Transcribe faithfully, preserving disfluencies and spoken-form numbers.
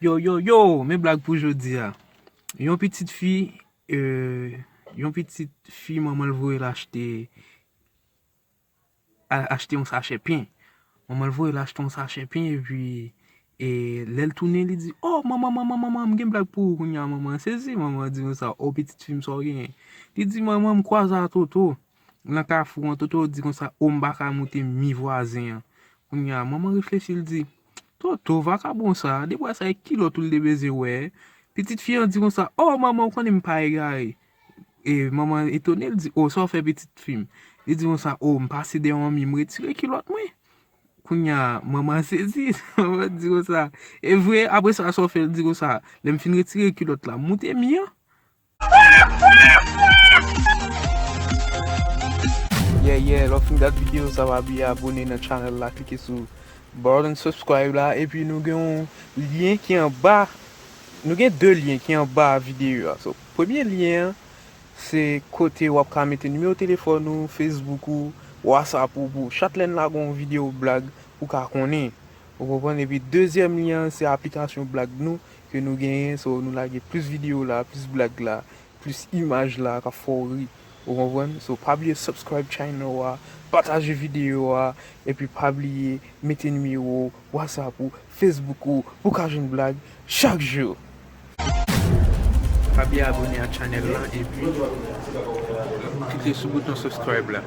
Yo, yo, yo, men blag pou jodi a. Yon pitit fi, euh, yon pitit fi manman l voye l achte, a- achte yon sachè pen. Manman l voye l achte yon sachè pen, epi e, lè l tounen, li di, "Oh, manman, manman, manman, m gen blag pou ou." Kounye a, manman an sezi, manman an di konsa, "Oh, pitit fi m, sa w genyen?" Li di, "Manman, m kwaze a Toto nan kafou an." Toto di konsa, "Oh, m pa ka moute mi vwazen an." Kounye a, manman reflechi, l di, "Toto, vakabon sa, depi w wè sa, e kilòt ou l te bezwen wè." Pitit fi an di konsa, "Oh, manman, ou konnen m pa egare." E manman etone, l di, "Oh, sa w fè, pitit fi m?" Li di konsa, "Oh, m pase dèyè yon mi, m retire kilòt mwen." Kounye a, manman an sezi, manman an di konsa, "E vre?" Apre sa, sa w fè? L di konsa, "Lè m fin retire kilòt la, m moute mi an." Yeah, yeah, lè w fin gad videyo sa, pa bliye abone nan channel la, klike sou button subscribe la, epi nou gen yon lyen ki anba, nou gen de lyen ki anba videyo a. So, premye lyen an, se kote w ap ka mete nimewo telefòn ou, Facebook ou, WhatsApp ou, pou chak lè n lage yon videyo blag, ou ka konnen. Ou konprann? Epi dezyèm lyen an, se aplikasyon blag nou, ke nou genyen. So, nou lage plis videyo la, plis blag la, plis imaj la k ap fè w ri. Ou konprann? So, pa bliye subscribe channel a, pataje videyo a, epi pa bliye mete nimewo WhatsApp ou, Facebook ou, pou w ka jwenn blag chak jou. Pa bliye abone ak channel la, epi klike sou bouton subscribe la.